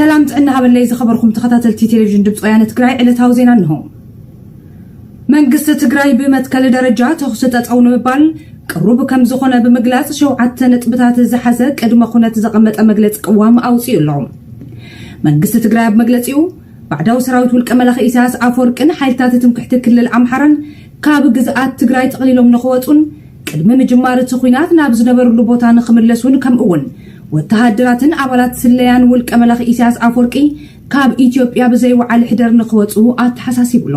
ሰላም ጥዕና ሃበለይ ዝኸበርኩም ተኸታተልቲ ቴሌቪዥን ድምፂ ወያነ ትግራይ፣ ዕለታዊ ዜና እንሆ። መንግስቲ ትግራይ ብመትከል ደረጃ ተኹሲ ጠጠው ንምባል ቅሩብ ከም ዝኾነ ብምግላጽ ሸውዓተ ነጥብታት ዝሓዘ ቅድመ ኩነት ዘቐመጠ መግለጺ ቅዋም ኣውጺኡ ኣሎ። መንግስቲ ትግራይ ኣብ መግለጺኡ ባዕዳዊ ሰራዊት ውልቀ መላኺ ኢሳያስ ኣፈወርቅን ሓይልታት ትምክሕቲ ክልል ኣምሓራን ካብ ግዝኣት ትግራይ ጠቕሊሎም ንኽወጹን ቅድሚ ምጅማር እቲ ኲናት ናብ ዝነበርሉ ቦታ ንኽምለሱን ከምኡ እውን ወተሃደራትን ኣባላት ስለያን ውልቀ መላኺ ኢሳያስ ኣፈወርቂ ካብ ኢትዮጵያ ብዘይወዓል ሕደር ንኽወጹ ኣተሓሳሲቡ ኣሎ።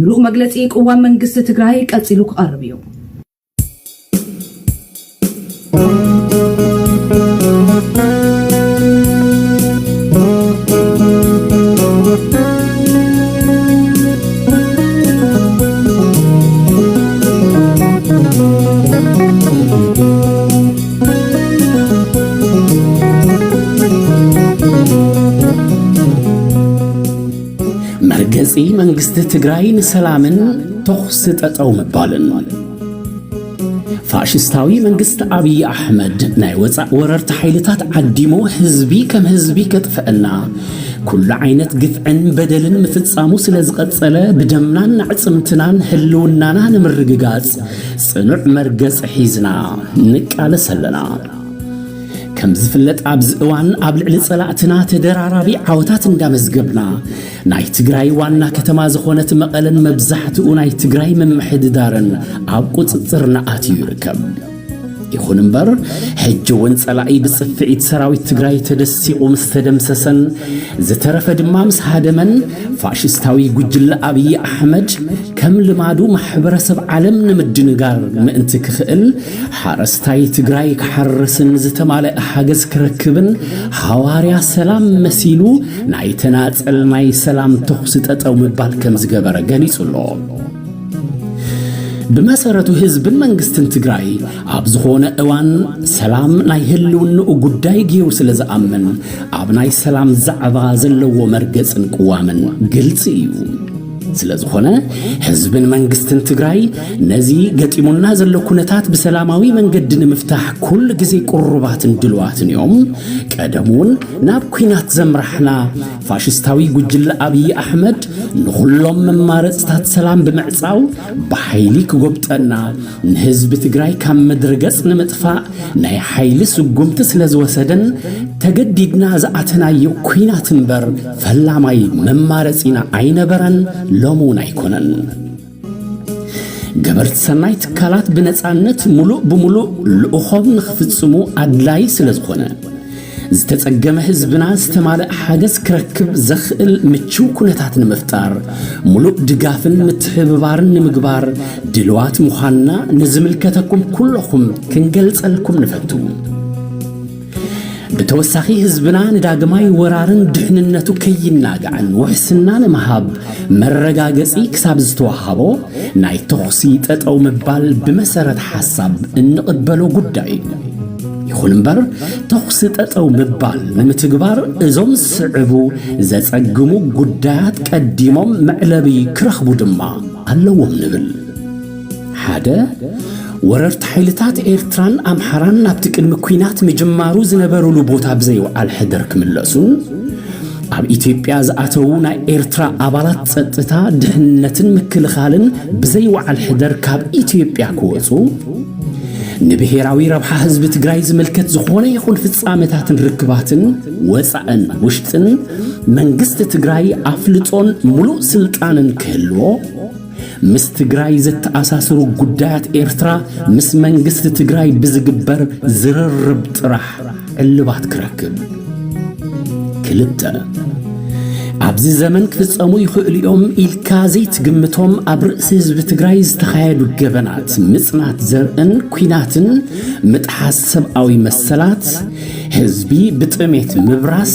ምሉእ መግለጺ ቅዋም መንግስቲ ትግራይ ቀጺሉ ክቐርብ እዩ። መርገጺ መንግስቲ ትግራይ ንሰላምን ተኹሲ ጠጠው ምባልን። ፋሽስታዊ መንግስቲ ኣብይ ኣሕመድ ናይ ወጻእ ወረርቲ ሓይልታት ዓዲሙ ህዝቢ ከም ህዝቢ ከጥፍአና ኩሉ ዓይነት ግፍዕን በደልን ምፍጻሙ ስለ ዝቐጸለ ብደምናን ኣዕጽምትናን ህልውናና ንምርግጋጽ ጽኑዕ መርገጽ ሒዝና ንቃለስ ኣለና። ከም ዝፍለጥ ኣብዚ እዋን ኣብ ልዕሊ ጸላእትና ተደራራቢ ዓወታት እንዳመዝገብና ናይ ትግራይ ዋና ከተማ ዝኾነት መቐለን መብዛሕትኡ ናይ ትግራይ ምምሕድዳርን ኣብ ቁጽጽርና ኣትዩ ይርከብ። ይኹን እምበር ሕጂ እውን ጸላኢ ብጽፍዒት ሰራዊት ትግራይ ተደሲቑ ምስ ተደምሰሰን ዝተረፈ ድማ ምስ ሃደመን ፋሽስታዊ ጉጅለ ኣብይ ኣሕመድ ከም ልማዱ ማሕበረሰብ ዓለም ንምድንጋር ምእንቲ ክኽእል ሓረስታይ ትግራይ ክሓርስን ዝተማልአ ሓገዝ ክረክብን ሃዋርያ ሰላም መሲሉ ናይ ተናጸል ናይ ሰላም ተኹሲ ጠጠው ምባል ከም ዝገበረ ገሊጹ ኣሎ። ብመሰረቱ ህዝብን መንግስትን ትግራይ ኣብ ዝኾነ እዋን ሰላም ናይ ህልውንኡ ጉዳይ ገይሩ ስለ ዝኣምን ኣብ ናይ ሰላም ዛዕባ ዘለዎ መርገጽን ቅዋምን ግልጺ እዩ። ስለ ዝኾነ ህዝብን መንግስትን ትግራይ ነዚ ገጢሙና ዘሎ ኩነታት ብሰላማዊ መንገዲ ንምፍታሕ ኩሉ ግዜ ቅሩባትን ድልዋትን እዮም። ቀደም እውን ናብ ኲናት ዘምራሕና ፋሽስታዊ ጉጅለ ኣብይ ኣሕመድ ንኹሎም መማረፅታት ሰላም ብምዕፃው ብሓይሊ ክጎብጠና ንህዝቢ ትግራይ ካብ ምድረ ገፅ ንምጥፋእ ናይ ሓይሊ ስጉምቲ ስለ ዝወሰደን ተገዲድና ዝኣተናዮ ኲናት እምበር ፈላማይ መማረፂና ኣይነበረን፣ ሎሚ እውን ኣይኮነን። ገበርቲ ሰናይ ትካላት ብነፃነት ሙሉእ ብሙሉእ ልኡኾም ንኽፍፅሙ ኣድላይ ስለ ዝኾነ ዝተጸገመ ህዝብና ዝተማልእ ሓገዝ ክረክብ ዘኽእል ምችው ኩነታት ንምፍጣር ሙሉእ ድጋፍን ምትሕብባርን ንምግባር ድልዋት ምዃንና ንዝምልከተኩም ኩለኹም ክንገልጸልኩም ንፈቱ። ብተወሳኺ ህዝብና ንዳግማይ ወራርን ድሕንነቱ ከይናጋዕን ውሕስና ንምሃብ መረጋገጺ ክሳብ ዝተዋሃቦ ናይ ተኹሲ ጠጠው ምባል ብመሰረት ሓሳብ እንቕበሎ ጉዳይ እዩ። ይኹን እምበር ተኹሲ ጠጠው ምባል ንምትግባር እዞም ዝስዕቡ ዘጸግሙ ጉዳያት ቀዲሞም መዕለቢ ክረኽቡ ድማ ኣለዎም ንብል። ሓደ፣ ወረርቲ ሓይልታት ኤርትራን ኣምሓራን ናብቲ ቅድሚ ኲናት ምጅማሩ ዝነበሩሉ ቦታ ብዘይወዓል ሕደር ክምለሱን ኣብ ኢትዮጵያ ዝኣተዉ ናይ ኤርትራ ኣባላት ጸጥታ፣ ድሕንነትን ምክልኻልን ብዘይወዓል ሕደር ካብ ኢትዮጵያ ክወጹ፣ ንብሄራዊ ረብሓ ህዝቢ ትግራይ ዝምልከት ዝኾነ ይኹን ፍጻመታትን ርክባትን ወጻእን ውሽጥን መንግስቲ ትግራይ ኣፍልጦን ሙሉእ ስልጣንን ክህልዎ፣ ምስ ትግራይ ዘተኣሳስሩ ጉዳያት ኤርትራ ምስ መንግስቲ ትግራይ ብዝግበር ዝርርብ ጥራሕ ዕልባት ክረክብ። ክልተ፣ ኣብዚ ዘመን ክፍጸሙ ይኽእሉ እዮም ኢልካ ዘይትግምቶም ኣብ ርእሲ ህዝቢ ትግራይ ዝተኻየዱ ገበናት ምጽናት ዘርእን ኲናትን ምጥሓስ ሰብኣዊ መሰላት፣ ህዝቢ ብጥሜት ምብራስ፣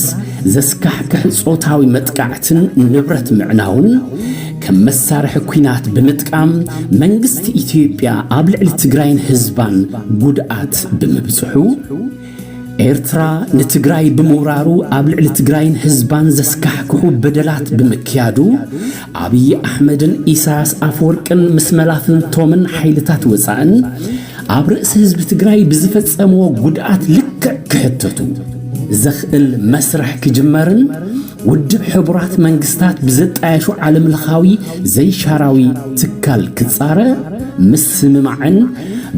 ዘስካሕክሕ ጾታዊ መጥቃዕትን ንብረት ምዕናውን ከም መሳርሒ ኲናት ብምጥቃም መንግስቲ ኢትዮጵያ ኣብ ልዕሊ ትግራይን ህዝባን ጉድኣት ብምብጽሑ፣ ኤርትራ ንትግራይ ብምውራሩ ኣብ ልዕሊ ትግራይን ህዝባን ዘስካሕክሑ በደላት ብምክያዱ፣ ኣብይ ኣሕመድን ኢሳያስ ኣፈወርቅን ምስ መላፍንቶምን ሓይልታት ወጻእን ኣብ ርእሲ ህዝቢ ትግራይ ብዝፈጸምዎ ጉድኣት ልክዕ ክሕተቱ። ዘኽእል መስርሕ ክጅመርን ውድብ ሕቡራት መንግስታት ብዘጣየሹ ዓለምለኻዊ ዘይሻራዊ ትካል ክጻረ ምስምማዕን፣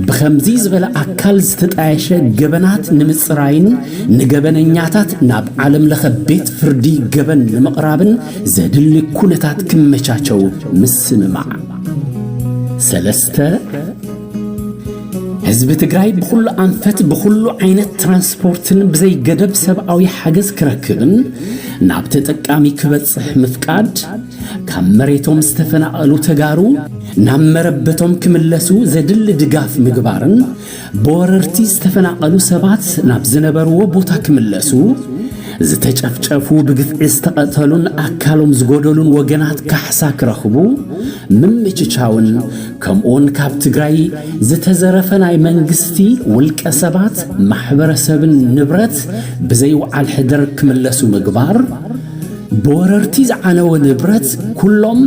ብኸምዚ ዝበለ ኣካል ዝተጣየሸ ገበናት ንምጽራይን ንገበነኛታት ናብ ዓለምለኸ ቤት ፍርዲ ገበን ንምቕራብን ዘድሊ ኩነታት ክመቻቸው ምስምማዕ። ሰለስተ፣ ህዝቢ ትግራይ ብኹሉ ኣንፈት ብኹሉ ዓይነት ትራንስፖርትን ብዘይ ገደብ ሰብኣዊ ሓገዝ ክረክብን ናብ ተጠቃሚ ክበጽሕ ምፍቃድ፣ ካብ መሬቶም ዝተፈናቐሉ ተጋሩ ናብ መረበቶም ክምለሱ ዘድሊ ድጋፍ ምግባርን ብወረርቲ ዝተፈናቐሉ ሰባት ናብ ዝነበርዎ ቦታ ክምለሱ፣ ዝተጨፍጨፉ፣ ብግፍዒ ዝተቐተሉን ኣካሎም ዝጎደሉን ወገናት ካሕሳ ክረኽቡ ምምችቻውን፣ ከምኡውን ካብ ትግራይ ዝተዘረፈ ናይ መንግስቲ፣ ውልቀ ሰባት፣ ማሕበረሰብን ንብረት ብዘይ ወዓል ሕደር ክምለሱ ምግባር፣ ብወረርቲ ዝዓነወ ንብረት ኩሎም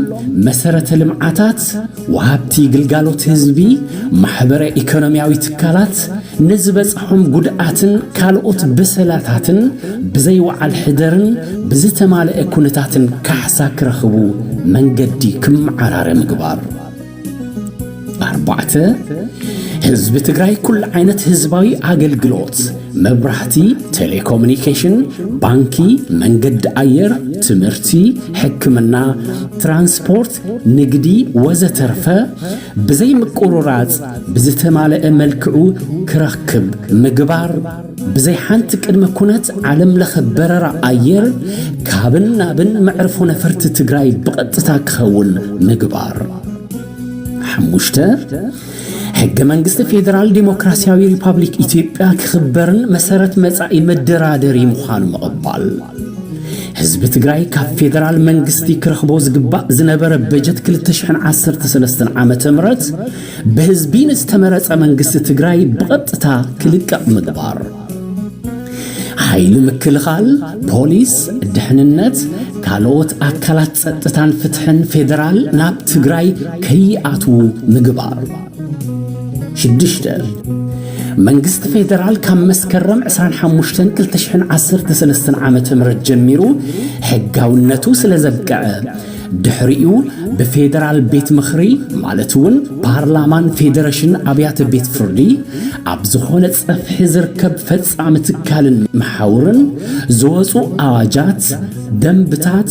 መሰረተ ልምዓታት፣ ወሃብቲ ግልጋሎት ህዝቢ፣ ማሕበረ ኢኮኖሚያዊ ትካላት፣ ንዝበጽሖም ጉድኣትን ካልኦት በሰላታትን ብዘይ ወዓል ሕደርን ብዝተማልአ ኩነታትን ካሕሳ ክረኽቡ መንገዲ ክመዓራረ ምግባር። ኣርባዕተ፣ ህዝቢ ትግራይ ኩሉ ዓይነት ህዝባዊ ኣገልግሎት፣ መብራህቲ፣ ቴሌኮሙኒኬሽን፣ ባንኪ፣ መንገዲ ኣየር፣ ትምህርቲ፣ ሕክምና፣ ትራንስፖርት፣ ንግዲ ወዘተርፈ ብዘይ ምቁርራጽ ብዝተማልአ መልክዑ ክረክብ ምግባር፣ ብዘይ ሓንቲ ቅድመ ኩነት ዓለም ለኸ በረራ ኣየር ካብን ናብን መዕርፎ ነፈርቲ ትግራይ ብቐጥታ ክኸውን ምግባር። ሓሙሽተ፣ ሕገ መንግስቲ ፌደራል ዲሞክራሲያዊ ሪፓብሊክ ኢትዮጵያ ክኽበርን መሰረት መጻኢ መደራደሪ ምዃኑ ምቕባል። ህዝቢ ትግራይ ካብ ፌደራል መንግስቲ ክረኽቦ ዝግባእ ዝነበረ በጀት ክልተ ሽሕን ዓሰርተ ሰለስተን ዓመተ ምህረት ብህዝቢ ንዝተመረጸ መንግስቲ ትግራይ ብቐጥታ ክልቀቕ ምግባር። ሓይሊ ምክልኻል፣ ፖሊስ፣ ድሕንነት፣ ካልኦት ኣካላት ጸጥታን ፍትሕን ፌደራል ናብ ትግራይ ከይኣትዉ ምግባር። ሽዱሽተ፣ መንግስቲ ፌደራል ካብ መስከረም ዕስራን ሓሙሽተን ክልተ ሽሕን ዓሰርተ ሰለስተን ዓመተ ምህረት ጀሚሩ ሕጋውነቱ ስለ ዘብቅዐ፣ ድሕሪኡ ብፌደራል ቤት ምኽሪ፣ ማለት እውን ፓርላማን ፌደሬሽን ኣብያተ ቤት ፍርዲ፣ ኣብ ዝኾነ ጸፍሒ ዝርከብ ፈጻሚ ትካልን መሓውርን ዝወጹ ኣዋጃት፣ ደንብታት፣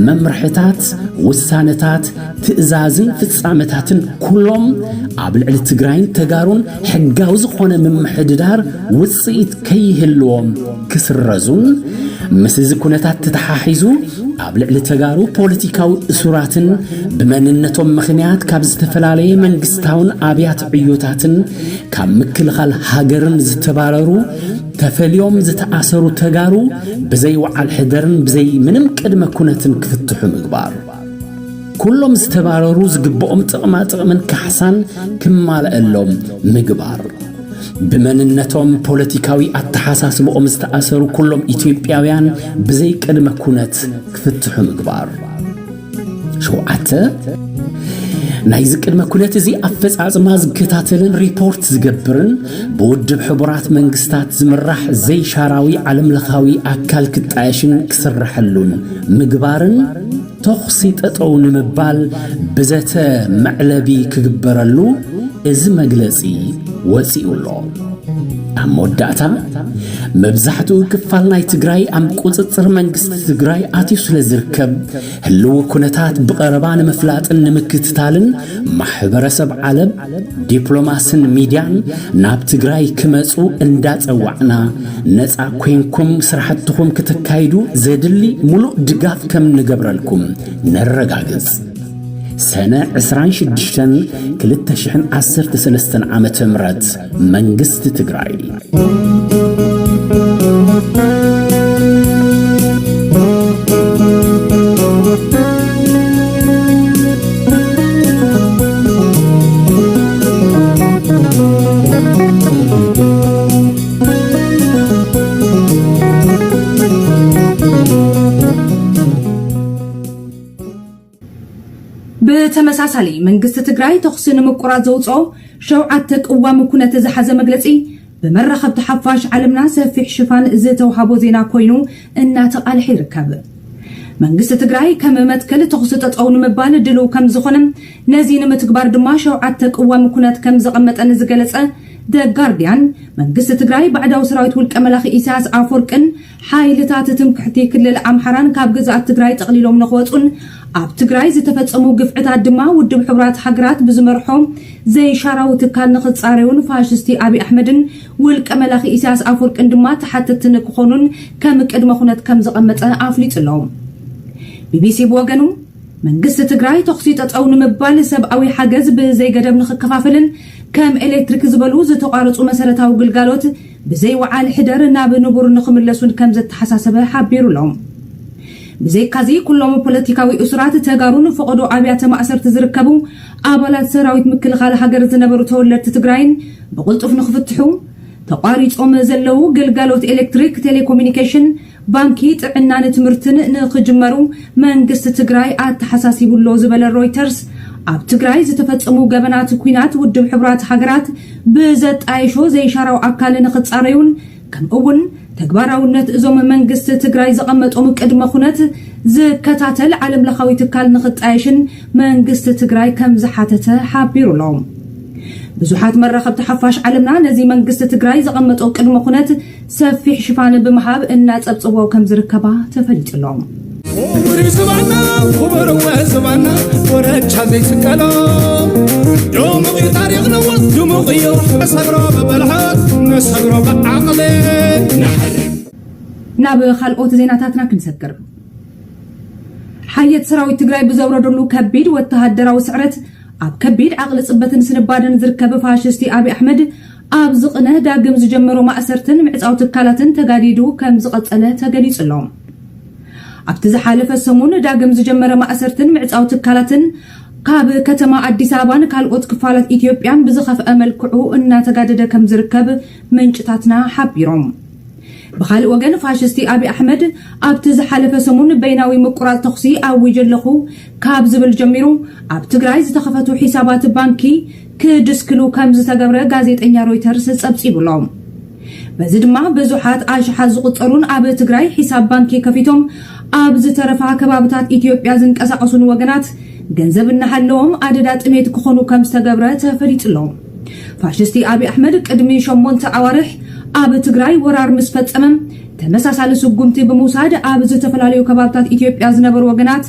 መምርሕታት፣ ውሳነታት፣ ትእዛዝን ፍጻመታትን ኩሎም ኣብ ልዕሊ ትግራይን ተጋሩን ሕጋዊ ዝኾነ ምምሕድዳር ውጽኢት ከይህልዎም ክስረዙን፣ ምስ እዚ ኩነታት ተተሓሒዙ ኣብ ልዕሊ ተጋሩ ፖለቲካዊ እሱራትን ብመንነቶም ምኽንያት ካብ ዝተፈላለየ መንግስታውን ኣብያተ ዕዮታትን ካብ ምክልኻል ሃገርን ዝተባረሩ፣ ተፈልዮም ዝተኣሰሩ ተጋሩ ብዘይ ወዓል ሕደርን ብዘይ ምንም ቅድመ ኩነትን ክፍትሑ ምግባር። ኩሎም ዝተባረሩ ዝግብኦም ጥቕማ ጥቕምን ካሕሳን ክማልአሎም ምግባር። ብመንነቶም ፖለቲካዊ ኣተሓሳስብኦም ዝተኣሰሩ ኩሎም ኢትዮጵያውያን ብዘይ ቅድመ ኩነት ክፍትሑ ምግባር። ሸውዓተ፣ ናይዚ ቅድመ ኩነት እዚ ኣፈጻጽማ ዝከታተልን ሪፖርት ዝገብርን ብውድብ ሕቡራት መንግስታት ዝምራሕ ዘይሻራዊ ዓለምለኻዊ ኣካል ክጣየሽን ክስረሐሉን ምግባርን፣ ተኹሲ ጠጠው ንምባል ብዘተ መዕለቢ ክግበረሉ እዚ መግለጺ ወጺኡ ኣሎ። ኣብ መወዳእታ፣ መብዛሕትኡ ክፋል ናይ ትግራይ ኣብ ቁጽጽር መንግስቲ ትግራይ ኣትዩ ስለ ዝርከብ፣ ህልው ኩነታት ብቐረባ ንምፍላጥን ንምክትታልን ማሕበረሰብ ዓለም፣ ዲፕሎማስን ሚድያን ናብ ትግራይ ክመጹ እንዳጸዋዕና፣ ነጻ ኮይንኩም ስራሕትኹም ክተካይዱ ዘድሊ ሙሉእ ድጋፍ ከም ንገብረልኩም ነረጋግጽ። ሰነ ዕስራን ሽዱሽተን ክልተ ሽሕን ዓሰርተ ሰለስተን ዓመተ ምህረት መንግስቲ ትግራይ። ብተመሳሳሊ፣ መንግስቲ ትግራይ ተኹሲ ንምቁራጽ ዘውፅኦ ሸውዓተ ቅዋም ኩነት ዝሓዘ መግለፂ ብመራኸብቲ ሓፋሽ ዓለምና ሰፊሕ ሽፋን ዝተውሃቦ ዜና ኮይኑ እናተቓልሐ ይርከብ። መንግስቲ ትግራይ ከም መትከል ተኹሲ ጠጠው ንምባል ድልው ከም ዝኾነ፣ ነዚ ንምትግባር ድማ ሸውዓተ ቅዋም ኩነት ከም ዘቐመጠን ዝገለጸ ደ ጋርዲያን፣ መንግስቲ ትግራይ ባዕዳዊ ሰራዊት ውልቀ መላኺ ኢሳያስ ኣፈወርቅን ሓይልታት ትምክሕቲ ክልል ኣምሓራን ካብ ግዝኣት ትግራይ ጠቕሊሎም ንክወፁን ኣብ ትግራይ ዝተፈጸሙ ግፍዕታት ድማ ውድብ ሕቡራት ሃገራት ብዝመርሖ ዘይሻራዊ ትካል ንክፃረዩን ፋሽስቲ ኣብይ ኣሕመድን ውልቀ መላኺ ኢሳያስ ኣፈወርቅን ድማ ተሓተትቲ ንክኾኑን ከም ቅድመ ኩነት ከም ዘቐመጠ ኣፍሊጡ ኣሎ። ቢቢሲ ብወገኑ መንግስቲ ትግራይ ተኹሲ ጠጠው ንምባል ሰብኣዊ ሓገዝ ብዘይገደብ ንክከፋፈልን ከም ኤሌክትሪክ ዝበሉ ዝተቋረፁ መሰረታዊ ግልጋሎት ብዘይወዓል ሕደር ናብ ንቡር ንክምለሱን ከም ዘተሓሳሰበ ሓቢሩ ኣሎ። ብዘይካዚ ኩሎም ፖለቲካዊ እሱራት ተጋሩን ፈቐዶ ኣብያተ ማእሰርቲ ዝርከቡ ኣባላት ሰራዊት ምክልኻል ሃገር ዝነበሩ ተወለድቲ ትግራይን ብቕልጡፍ ንክፍትሑ፣ ተቋሪጾም ዘለዉ ግልጋሎት ኤሌክትሪክ፣ ቴሌኮሙኒኬሽን፣ ባንኪ፣ ጥዕናን ትምህርትን ንክጅመሩ መንግስቲ ትግራይ ኣተሓሳሲቡ ኣሎ ዝበለ ሮይተርስ፣ ኣብ ትግራይ ዝተፈጸሙ ገበናት ኲናት ውድብ ሕቡራት ሃገራት ብዘጣየሾ ዘይሻራዊ ኣካል ንክጻረዩን ከምኡ እውን ተግባራውነት እዞም መንግስቲ ትግራይ ዘቐመጦም ቅድመ ኩነት ዝከታተል ዓለም ለኻዊ ትካል ንክጣየሽን መንግስቲ ትግራይ ከም ዝሓተተ ሓቢሩ ኣሎ። ብዙሓት መራኸብቲ ሓፋሽ ዓለምና ነዚ መንግስቲ ትግራይ ዘቐመጦ ቅድመ ኩነት ሰፊሕ ሽፋን ብምሃብ እናጸብጽቦ ከም ዝርከባ ተፈሊጡ ኣሎ። ክቡር ዝባና ክቡር ወ ዝባና ወረቻ ዘይስቀሎ ድሙቕ እዩ ታሪኽ ነወት ድሙቕ እዩ። ነሰግሮ ብብልሓት ነሰግሮ ብዓቕሊ። ናብ ካልኦት ዜናታትና ክንሰግር። ሓየት ሰራዊት ትግራይ ብዘውረደሉ ከቢድ ወተሃደራዊ ስዕረት ኣብ ከቢድ ዓቕሊ ጽበትን ስንባደን ዝርከብ ፋሽስቲ ኣብይ ኣሕመድ ኣብ ዝቕነ ዳግም ዝጀመሮ ማእሰርትን ምዕጻው ትካላትን ተጋዲዱ ከም ዝቐጸለ ተገሊጹ ኣሎ። ኣብቲ ዝሓለፈ ሰሙን ዳግም ዝጀመረ ማእሰርትን ምዕጻው ትካላትን ካብ ከተማ ኣዲስ ኣበባን ካልኦት ክፋላት ኢትዮጵያን ብዝኸፍአ መልክዑ እናተጋደደ ከም ዝርከብ ምንጭታትና ሓቢሮም። ብኻልእ ወገን ፋሽስቲ ኣብይ ኣሕመድ ኣብቲ ዝሓለፈ ሰሙን በይናዊ ምቁራጽ ተኹሲ ኣዊጀ ኣለኹ ካብ ዝብል ጀሚሩ ኣብ ትግራይ ዝተኸፈቱ ሒሳባት ባንኪ ክድስክሉ ከም ዝተገብረ ጋዜጠኛ ሮይተርስ ጸብጺቡ ኣሎ። በዚ ድማ ብዙሓት ኣሽሓት ዝቑጸሩን ኣብ ትግራይ ሒሳብ ባንኪ ከፊቶም ኣብ ዝተረፋ ከባብታት ኢትዮጵያ ዝንቀሳቐሱን ወገናት ገንዘብ እናሃለዎም ኣደዳ ጥሜት ክኾኑ ከም ዝተገብረ ተፈሊጡ ኣሎ። ፋሽስቲ ኣብይ ኣሕመድ ቅድሚ ሸሞንተ ኣዋርሕ ኣብ ትግራይ ወራር ምስ ፈጸመ ተመሳሳሊ ስጉምቲ ብምውሳድ ኣብ ዝተፈላለዩ ከባብታት ኢትዮጵያ ዝነበሩ ወገናት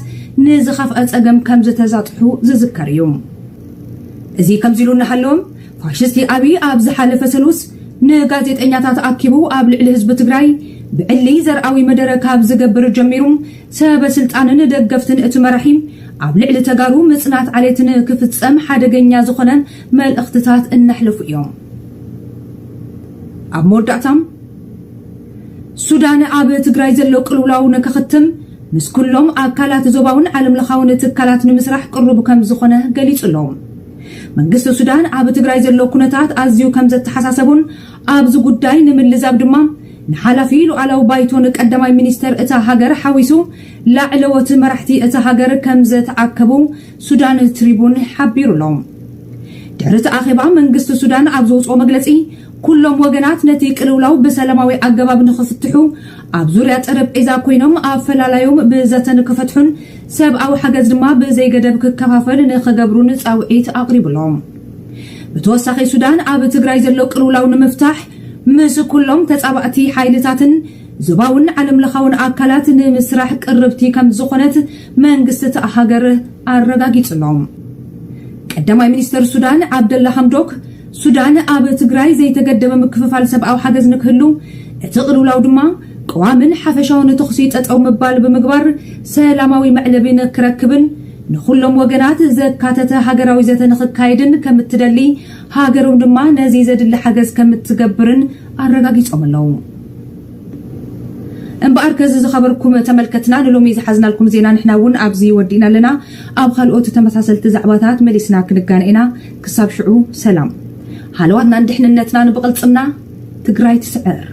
ንዝኸፍአ ጸገም ከም ዝተዛጥሑ ዝዝከር እዩ። እዚ ከምዚ ኢሉ እናሃለዎም ፋሽስቲ ኣብይ ኣብ ዝሓለፈ ሰሉስ ንጋዜጠኛታት ኣኪቡ ኣብ ልዕሊ ህዝቢ ትግራይ ብዕሊ ዘርኣዊ መደረ ካብ ዝገብር ጀሚሩ ሰበ ስልጣንን ደገፍትን እቲ መራሒ ኣብ ልዕሊ ተጋሩ ምጽናት ዓሌትን ክፍጸም ሓደገኛ ዝኾነ መልእኽትታት እናሕለፉ እዮም። ኣብ መወዳእታ ሱዳን ኣብ ትግራይ ዘሎ ቅልውላው ንክኽትም ምስ ኩሎም ኣካላት ዞባውን ዓለም ለኻውን ትካላት ንምስራሕ ቅሩብ ከም ዝኾነ ገሊጹ ኣሎ። መንግስቲ ሱዳን ኣብ ትግራይ ዘሎ ኩነታት ኣዝዩ ከም ዘተሓሳሰቡን ኣብዚ ጉዳይ ንምልዛብ ድማ ንሓላፊ ሉዓላዊ ባይቶን ቀዳማይ ሚኒስተር እታ ሃገር ሓዊሱ ላዕለዎት መራሕቲ እታ ሃገር ከም ዘተኣከቡ ሱዳን ትሪቡን ሓቢሩ ኣሎ። ድሕሪ እቲ ኣኼባ መንግስቲ ሱዳን ኣብ ዘውፅኦ መግለፂ ኩሎም ወገናት ነቲ ቅልውላው ብሰላማዊ ኣገባብ ንኽፍትሑ ኣብ ዙርያ ጠረጴዛ ኮይኖም ኣፈላላዮም ብዘተ ንክፈትሑን ሰብኣዊ ሓገዝ ድማ ብዘይገደብ ክከፋፈል ንኽገብሩን ፃውዒት ኣቕሪቡ ኣሎ። ብተወሳኺ ሱዳን ኣብ ትግራይ ዘሎ ቅልውላው ንምፍታሕ ምስ ኩሎም ተፃባእቲ ሓይልታትን ዞባውን ዓለም ለኻውን ኣካላት ንምስራሕ ቅርብቲ ከም ዝኾነት መንግስቲ እታ ሃገር ኣረጋጊጹ ኣሎ። ቀዳማይ ሚኒስተር ሱዳን ዓብደላ ሓምዶክ ሱዳን ኣብ ትግራይ ዘይተገደበ ምክፍፋል ሰብኣዊ ሓገዝ ንክህሉ እቲ ቅልውላው ድማ ቅዋምን ሓፈሻውን ተኹሲ ጠጠው ምባል ብምግባር ሰላማዊ መዕለቢ ንክረክብን ንኹሎም ወገናት ዘካተተ ሃገራዊ ዘተ ንክካየድን ከም እትደሊ ሃገሮም ድማ ነዚ ዘድሊ ሓገዝ ከም እትገብርን ኣረጋጊጾም ኣለዉ። እምበኣር ከዚ ዝኸበርኩም ተመልከትና ንሎሚ ዝሓዝናልኩም ዜና ንሕና እውን ኣብዚ ወዲእና ኣለና። ኣብ ካልኦት ተመሳሰልቲ ዛዕባታት መሊስና ክንጋነ ኢና። ክሳብ ሽዑ ሰላም። ሃለዋትናን ድሕንነትናን ብቕልጽምና ትግራይ ትስዕር።